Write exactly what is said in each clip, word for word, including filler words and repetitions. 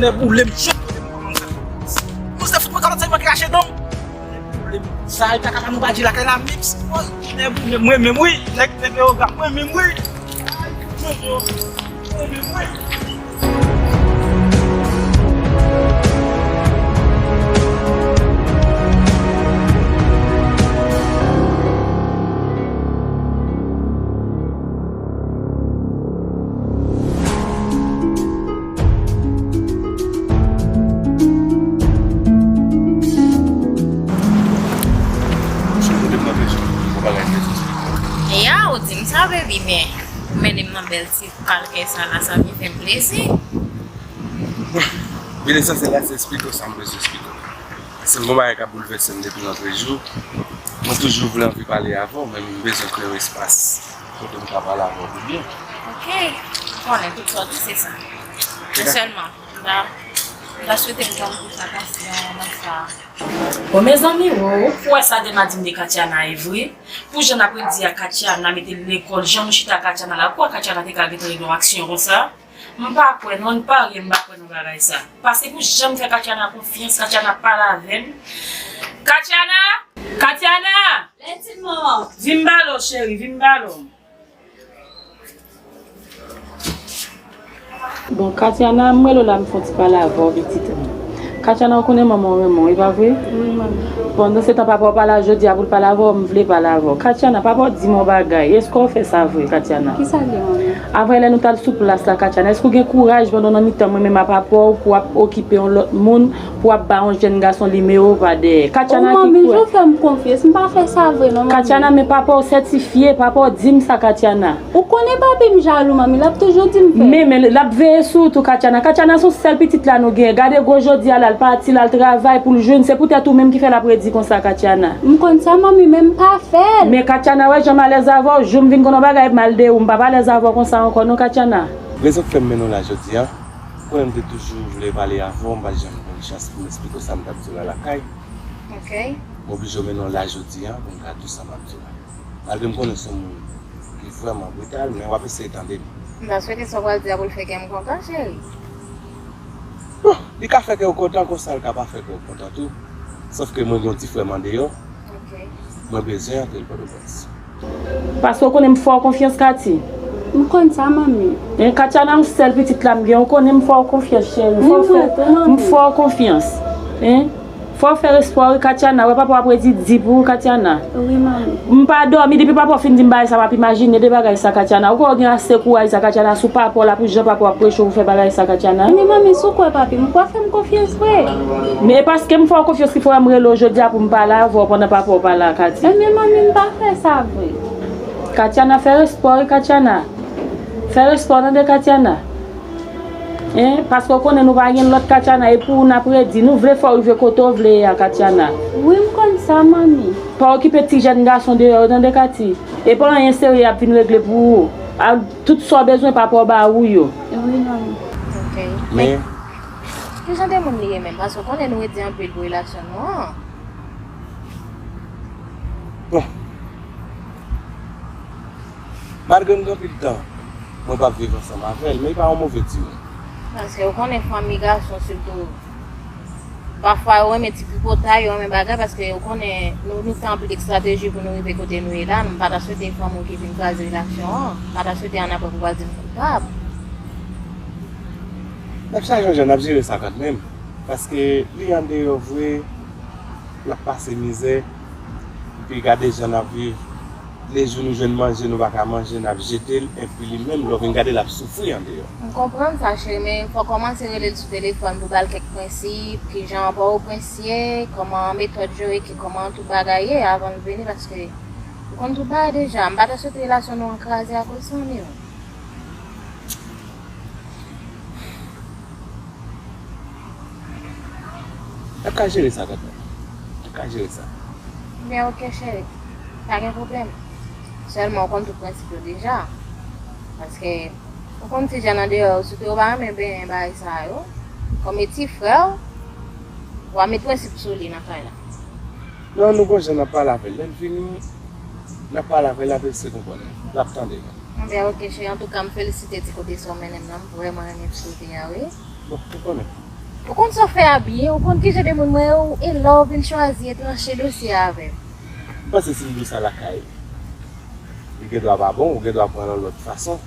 Nèboule m, chèf, kote m kòmanse. Mwen se fout mwen kalòt, se mwen ki rache dan m. Nèboule m. Sa e kaka pa nou pa di lakay la, menm si mwen, nèboule m, mwen menm wi. Nèg, nèg yo gap, mwen menm wi. Ay, mwen menm wi. Ya, ou di m sa, baby, men ou mennen m nan bèl ti kalkè sa la, sa vin fè m plezi. Bon, vin esansyèl la, se esplike w sa m bezwen esplike w. Paske m gon bagay k ap boulvèse m depi lòtrejou. Mwen toujou vle anvi pale avè w, men m bezwen kreye yon espas kote m ka pale avè w pi byen. Ok, m konnen tout sa w di se sa. Men sèlman, m ta, m ta swete m jwenn konsakrasyon nan sa. Bon, mezanmi, ou, ou kwè sa Dema di m de Katiana e vre? Pou jan n ap redi a Katiana mete l lekòl, jan nou chita Katiana la, ou kwè Katiana te ka gentan regle yon aksyon konsa? M pa kwè non, n parye, m pa kwè nan bagay sa. Paske pou jan m fè Katiana konfyans, Katiana pale avè m. Katiana! Katiana! Lètid manman! Vin m pale w, cheri, vin m pale w. Bon, Katiana, m rele w la, m fè yon ti pale avè w, pitit. Katiana, ou konnen manman w renmen w, e pa vre? Wi, manmi. Pandan se tan papa w pa la jodi a pou l pale avè w, m vle pale avè w. Katiana, papa w di m yon bagay. Èske w fè sa vre, Katiana? Kisa l ye, manmi? Apre lè nou t al sou plas la, Katiana, èske w gen kouraj pandan w nan mitan mwen menm a papa w pou w ap okipe yon lòt moun, pou w ap ba yon jèn gason nimewo w pa dèyè? Katiana, ki kwè? O, manmi, jan w fè m konfyans, m pa fè sa vre, non, manmi. Katiana, men papa w sètifye, papa w di m sa, Katiana. Ou konnen papi m jalou, manmi, l ap toujou di m fè. Men, men, l ap veye sou ou tou, Katiana. Katiana se yon sèl pitit la nou genyen. Gade gwo jodi a la, l pati, l al travay pou l jwenn. Se poutèt ou menm ki fè l ap redi konsa, Katiana. M konn sa, manmi, men m pa fè l. Men, Katiana, wè jan m alèz avè w, jou m vin konn yon bagay, m al dèyè w. M p ap alèz avè w konsa ankò, non, Katiana. Rezon k fè m mennen w la jodi a, ou konnen m te toujou vle pale avè w, m pa t janm jwenn chans pou m esplike w sa m t ap di w la lakay. Ok. M oblije mennen w la jodi a, pou m ka di w sa m ap di w la. Malgre m konnen se yon moun ki vrèman brital, men w ap eseye tande m. M ta swete sa w pral di a pou l fè kè m kontan, cheri. Bon, li ka fè kè w kontan konsa, l ka pa fè kè w kontan tou. Sòf ke mwen gen yon ti frè m andeyò. Ok. Mwen bezwen antre l Pòtoprens. Paske w konnen m fè w konfyans, Kati. M konn sa, manmi. En, Katiana, yon sèl pitit la m gen, w konnen m fè w konfyans, cheri. Fò w fè, m fè w konfyans. En? Fò w fè respè w, wi, Katiana. Wè papa w ap redi di pou ou, Katiana. Wi, manmi. M pa dòmi depi papa w fin di m bagay sa, m ap imajine de bagay sa, Katiana. Ou kwè w gen ase kouraj sa, Katiana, sou papa w la, pou jan papa w ap preche w pou fè bagay sa, Katiana? Men manmi, si w kwè papi m, ou kwè fè m konfyans vre? Men e paske m fè w konfyans ki fè m rele w jodi a pou m pale avè w pandan papa w pa la, Kati. Men manmi, m pa fè sa vre. Katiana, fè respè w, wi, Katiana. Fè respè w, tande, Katiana. En, paske w konnen nou pa gen lòt Katiana, e pou ou n ap redi. Nou vle fè w rive kote w vle ye a, Katiana. Wi, m konn sa, manmi. Pa okipe ti jèn gason deyò yo, tande, Kati. E pa anyen serye y ap vin regle pou ou. A, tout sa w bezwen, papa w ba ou yo. Wi, manmi. Ok. Men, ki jan de moun li ye menm? Paske w konnen nou redi anpil pou relasyon nou an. Bon. Malgre m gen anpil tan mwen p ap viv ansanm avè l, men li pa yon move timoun. Paske ou konnen fanmi gason sitou, pafwa yo renmen ti tripotay, yo renmen bagay, paske ou konnen nou, nou fè anpil estrateji pou nou rive kote nou ye la, m pa ta swete fanmi w ki vin kraze relasyon an, m pa ta swete ann apre pou w al di m koupab. N ap chache yon jan, n ap jere sa kanmenm, paske li andeyò vre, n ap pase mizè, epi gade jan n ap viv. Lejou nou jwenn manje, nou pa ka manje, n ap jete l, enpi li menm, lè w vin gade l, ap soufri andeyò. M konprann sa, cheri, men fò w kòmanse rele l sou telefòn pou ba l kèk prensip, kijan Pòtoprens ye, kòman metòd yo ye, ki kòman tout bagay ye, avan l vini, paske ou konn tout bagay deja. M pa ta swete relasyon nou an kraze akoz fanmi w. N ap ka jere sa, tonton. N ap ka jere sa. Byen, oke, cheri. Pa gen pwoblèm. Sèlman, ou konn tout prensip yo deja. Paske, ou konn ti jèn andeyò yo, sitou yo pa renmen benyen bagay sa yo. Kòm e ti frè w, w a met prensip sou li nan kay la. Non, nou gon jan n ap pale avè l. Lè l vini, n ap pale avè l, l ap eseye konprann nou. L ap tande nou. Byen, oke, cheri. Antouka, m felisite ti kote sa w mennen m nan. M vrèman renmen ti kote a, wi. Bon, ou konnen. Ou konn sa w fè a byen, ou konn ki jan de moun mwen ye, e la w vin chwazi e tranche dosye a avè m. M panse si m di w sa lakay, li gendwa pa bon, ou gendwa pran l yon lòt fason.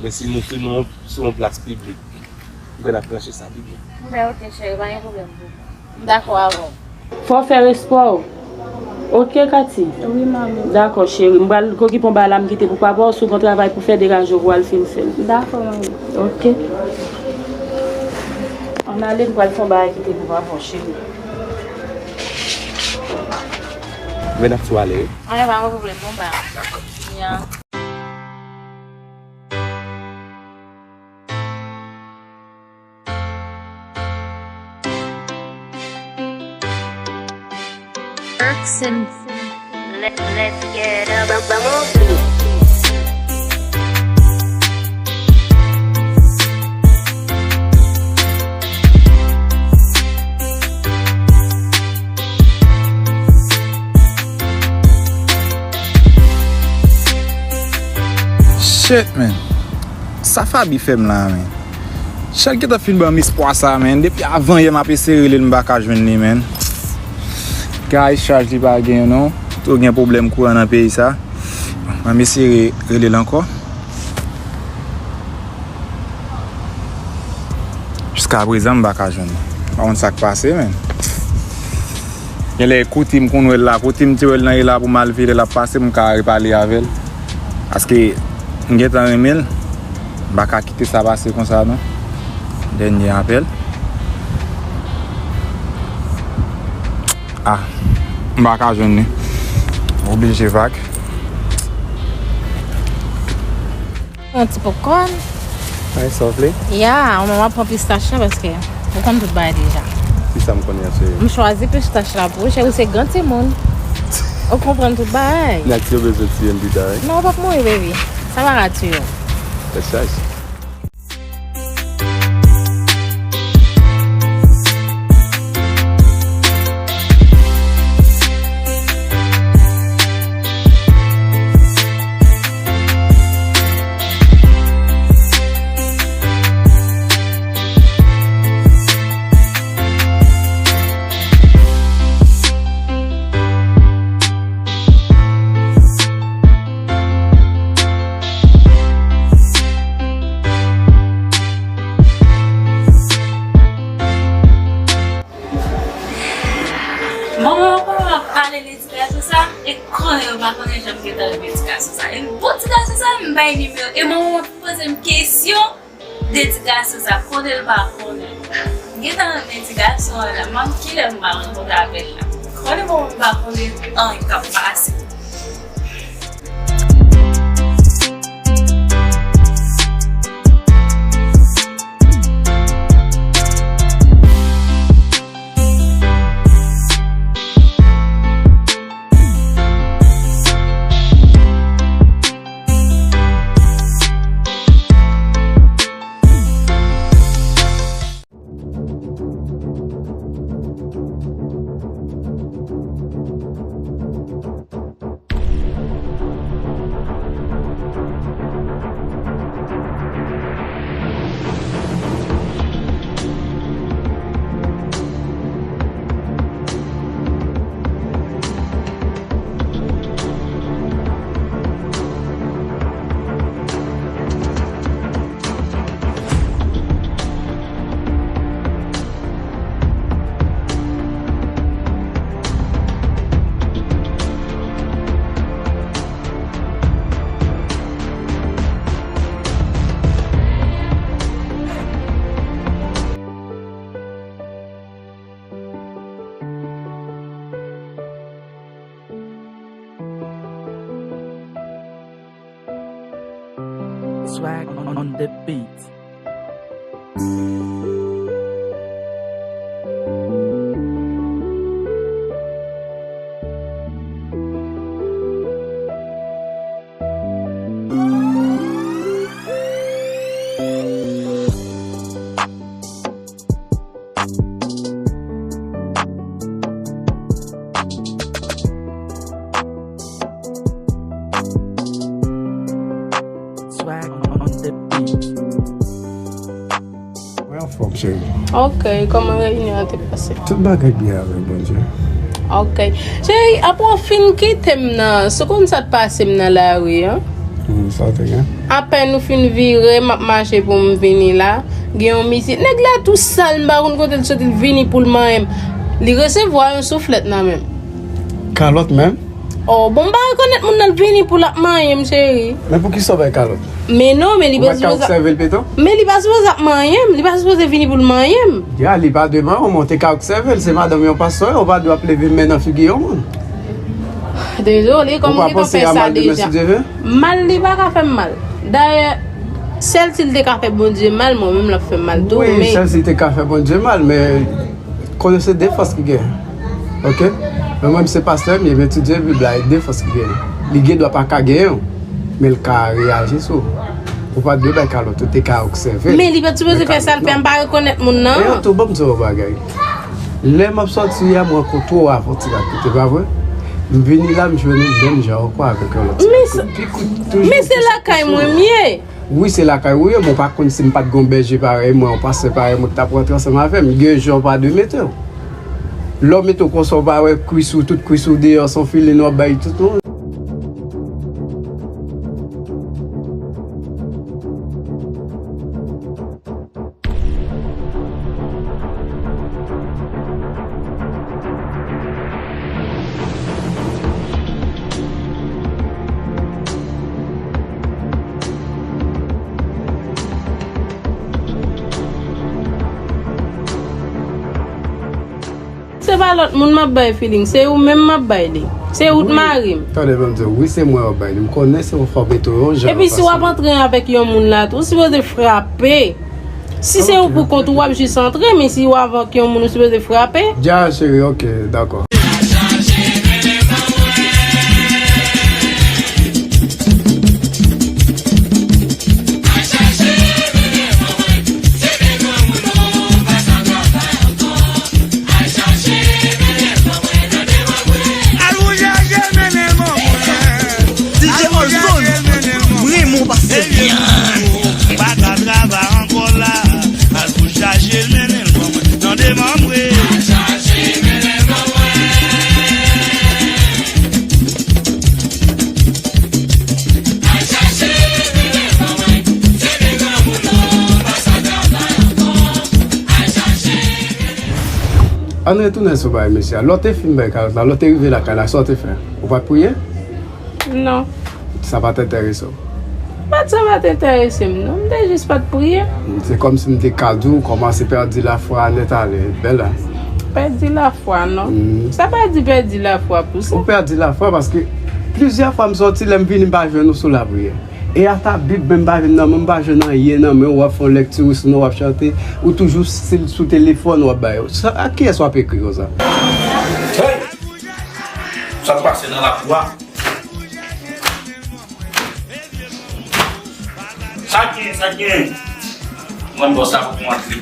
Men si nou, si nou sou yon plas piblik, m kwè n ap tranche sa pi byen. Byen, ok, cheri, pa gen pwoblèm pou mwen. M dakò avè w. Fò w fè respè w. Ok, Katy? Wi, manmi. Dakò, cheri. M pral okipe yon bagay la, m kite pou papa w. Si w gen yon travay pou fè, degaje w pou w al fin fè l. Dakò, manmi. Ok. Ann ale, m pral fè yon bagay kite pou papa w, cheri. Men n ap tou ale, wi. Ann, pa gen pwoblèm, bon, ba. Dakò. Ya. Erkson. Let, let's get up. Vamos. Shit, man. Sa Faby fè m la, man. Chèl gentan fin ban m espwa sa, man. Depi avan yè m ap eseye rele l, m pa ka jwenn li, man. Guys, chaj li pa gen, non. Tou gen pwoblèm kouran nan peyi sa. M ap eseye rele l ankò. Jiska prezan, m pa ka jwenn li. M pa konn sa k pase, man. Genlè kote m konn wè l la, kote m te wè l nan, e la pou m al vire l ap pase, m ka repale avè l. Paske m gentan renmen l. M pa ka kite sa pase konsa, non. Dènye apèl. Ah, m pa ka jwenn li. Oblije vag. Yon ti popcorn. Ay, sa w vle? Ya, mwen, m ap pran pistach la paske ou konn tout bagay deja. Kisa m konnen an, cheri? M chwazi pistach la pou ou, cheri, ou se gran timoun. Ou konprann tout bagay. Nèg yo bezwen tiye m pita, wi. Non, ou p ap mouri, baby. Sa pa ka tiye w. Tèt chaje. Manman, kòman w ap pale de ti gason sa? E konnen yo pa konnen jan m gentan renmen ti gason sa. E bon ti gason sa, m bay nimewo. E manman ap poze m kesyon de ti gason sa, konnen l pa konnen. M gentan renmen ti gason an la, manman, kilè m va rankontre avè l la? Konnen manman m pa konnen anyen k ap pase. Swag on the beat. Swag on the beat. Ok, kòman reyinyon an te pase? Tout bagay byen avèk Bondye. Ok. Cheri, apre w fin kite m nan, si w konn sa t pase m nan lari an? Hmm, sa w te gen? Apèn nou fin vire, m ap mache pou m vini la. Gen yon mizik. Nèg la tou sal, m pa konn kote l soti, l vini pou l manyen m. Li resevwa yon souflèt nan men m. Kalòt menm? Oh, bon, m pa rekonèt moun nan, l vini pou l ap manyen m, cheri. Men poukisa w bay kalòt? Men non, men li pa sipoze ap obsève l pito? Men li pa sipoze ap manyen m, li pa sipoze vini pou l manyen m. Ya, li pa dwe manyen w, men w te ka obsève l, se madanm yon pastè, ou pa dwe ap leve men nan figi yon moun. Dezole, kòm ou gentan fè sa deja. Mal li pa ka fè m mal. Dayè, sèl si l te ka fè Bondye mal, mwen menm l ap fè m mal tou. Wi, men sèl si l te ka fè Bondye mal, men konnen se defans ki genyen. Ok? Men mwen, m se pastè, m ye, m etidye Bib la, e defans ki genyen. Li gen dwa pa ka genyen w, men l ka reyaji sou ou. Ou pa dwe bay kalòt, ou te ka obsève l. Men li pa t sipoze fè sa l fè, m pa rekonèt moun nan. E an tou, ban m di w yon bagay. Lè m ap sòti a, m rankontre w avè yon ti gad kote, pa vre? M vini la, m jwenn ou menm jan ankò avèk yon lòt ti gad kote. Pi kout toujou. Men se lakay mwen m ye. Wi, se lakay ou ye, men w pa konn si m pa t gen yon bèje parèy mwen, yon pastè parèy mwen ki t ap rantre ansanm avè m. Gen jan w pa dwe mete w. Lè w mete w konsa, w pa wè kwis ou, tout kwis ou deyò, se yon filin w ap bay tout moun. Se pa lòt moun m ap bay feeling, se ou menm m ap bay li. Se ou t mari m. Tande, ban m di w, wi, se mwen w ap bay li. M konnen se ou fò mete w yon jan. Epi si w ap antre avèk yon moun la tou, ou sipoze frape. Si se ou pou kont ou, w ap jis antre, men si w avèk yon moun, ou sipoze frape. Dja, cheri, ok, dakò. D J Olson, m renmen w pase byen. Pa ka travay ankò la. Al pou chache l, mennen l ban mwen. Tande manmwe. Ann retounen sou bagay mesye a. Lè w te fin bay kalòt la, lè w te rive lakay la, sa w te fè? Ou pa t priye? Non. Sa pa t enterese w? Sa pa t enterese m, non. M te jis pa t priye. Se kòmsi m te ka di w kòmanse pèdi lafwa nèt ale, bèl la. Pèdi lafwa, non. Sa pa di pèdi lafwa pou sa. Ou pèdi lafwa paske plizyè fwa m sòti, lè m vini, m pa jwenn ou sou lapriyè. E ata Bib menm pa vin nan men w, m pa jwenn anyen nan men w, w ap fè yon lèkti, sinon w ap chante, ou toujou sou telefòn w ap bay. Sa, a kiyès w ap ekri konsa? Hey! Sa k pase nan lakou a? Sa k gen, sa k gen? Mwen bò sa pou mwen antre.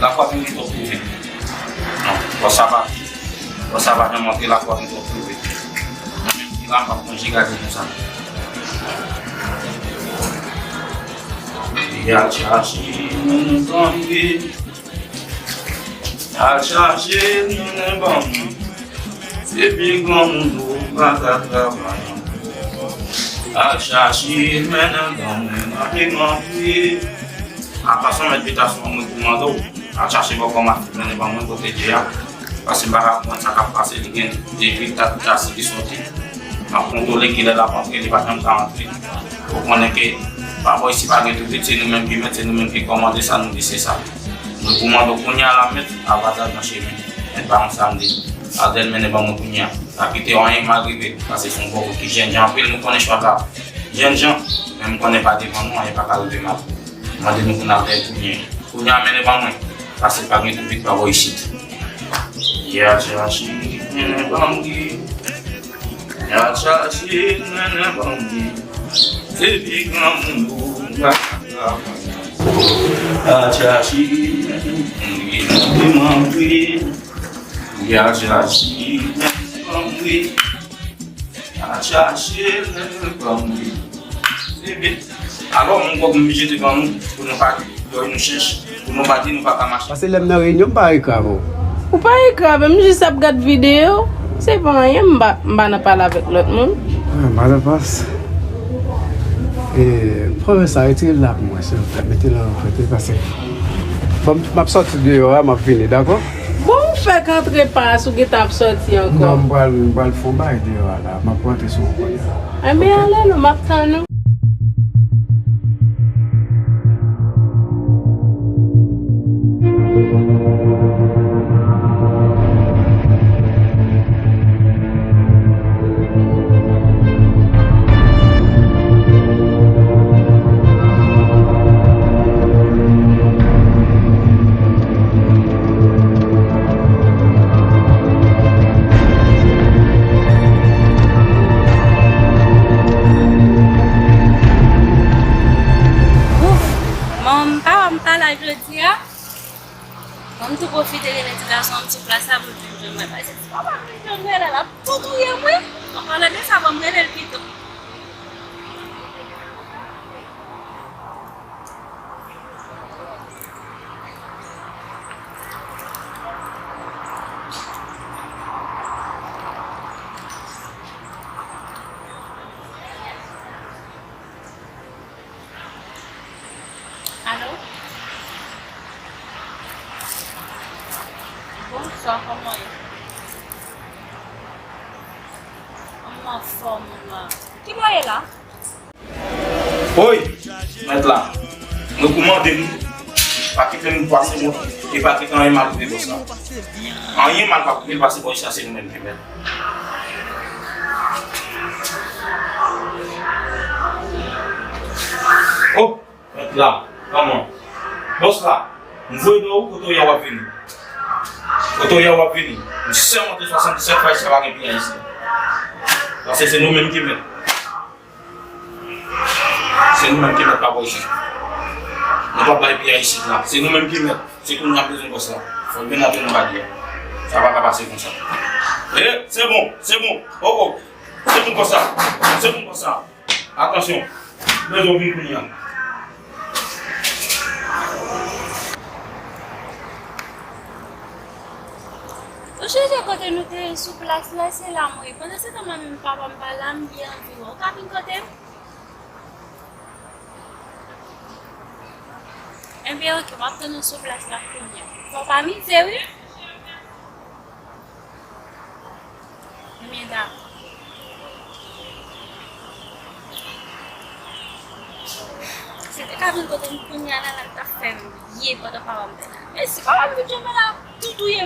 Lakou a vin twòp twouve. Non, bò sa pa, bò sa pa janm antre, lakou a vin twòp twouve. Mwen menm ki la, m ap manje gade konsa. Li al chache, mennen ban mwen. Al chache, mennen ban mwen. Depi granmoun ou pa ka travay ankò. Al chache, mennen ban mwen, mande manpye. Apa sa mèt bitasyon an mwen pou mande w. Al chache bòkò mafit, mennen ban mwen kote l ye a. Paske m pa ka konprann sa k ap pase, li gen depi tat tasi li soti. M ap kontwole kilè l ap antre, li pa janm ka antre. Ou konnen ke pa bò isi pa gen tou vit, se nou menm ki mèt, se nou menm ki kòmande sa, nou di se sa. Mwen kòmande w kounye a la mèt, ava zam nan chemen. Mèt pa yon samdi. Adèl mennen ban mwen kounye a. Pa kite anyen mal rive, paske se yon bòkò ki jènjan anpil, nou konnen chwa la. Jènjan, men m konnen pa devan nou, anyen pa ka rive mal. Mande nou pou n al dèyè kounye a. Kounye a mennen ban mwen. Paske pa gen tou vit pa bò isit. Y al chache, mennen ban mwen. Y al chache, mennen ban mwen. Epi granmoun ou pa ka travay. Y al chache, mennen ban mwen. Y al chache, mennen ban mwen. Y al chache, mennen ban mwen. Epi, alò, mwen kwè m oblije te ban nou, pou nou pa di, lè nou chèche. Pou nou pa di nou pa ka mache. Paske lè m nan reyinyon, m pa reklame w. Ou pa reklame, m jis ap gad videyo. Se pa anyen, m pa, m pa nan pale avèk lòt moun. Ah, Madapas. E, pran sa, retire l la pou mwen, silvouplè. Mete l an kote, paske. Bon, m ap sòti deyò a, m ap vini, dakò? Bon, ou fèk antre pa a, si w gentan ap sòti ankò. Non, m pral, m pral fè yon bagay deyò a la. M ap rantre sou ou kounye a. Enben, ale non, m ap tann ou. Ouf, manman m pa wè m pa la jodi a. Bon, m tou pwofite rele ti gason an sou plas la pou l vin jwenn mwen. Paske si papa m vin jwenn mwen la, l ap tou touye mwen. An palan de sa, ban m rele l pito. Alo? Bonswa, kòman w ye? Mwen anfòm, wi. Ki bò w ye la? Oy! Mèt la, mwen kou mande nou, pa kite nou pase mwen, e pa kite anyen mal rive bòs la. Anyen mal p ap rive l, pase bò isit la, se nou menm ki mèt. O! Mèt la, kòman? Bòs la, m voye dèyè w, kote w ye a w ap vini. Kote w ye a w ap vini. M sèmante swasanndisèt fwa isit la pa gen piyay isit. Paske se nou menm ki mèt. Se nou menm ki mèt pa bò isit. Nou p ap bay piyay isit la. Se nou menm ki mèt. Se kounye a m bezwen bòs la. Fò l vin antre nan bagay la. Sa pa ka pase konsa. E, se bon, se bon. O, o. Se pou konsa. Se pou konsa. Atansyon. Bezwen vin kounye a. Ou chèche kote nou te ye sou plas la, se la mwen ye. Pandan se tan mwen menm papa m pa la, m ye anviwon. Ou ka vin kote m? Enben, oke, m ap tann ou sou plas la kounye a. Fò w pa mize, wi. Ebyen, dakò. Si te ka vin kote m kounye a la, la, l t ap fè m byen pandan papa m te la. Men si papa m vin jwenn mwen la, tou touye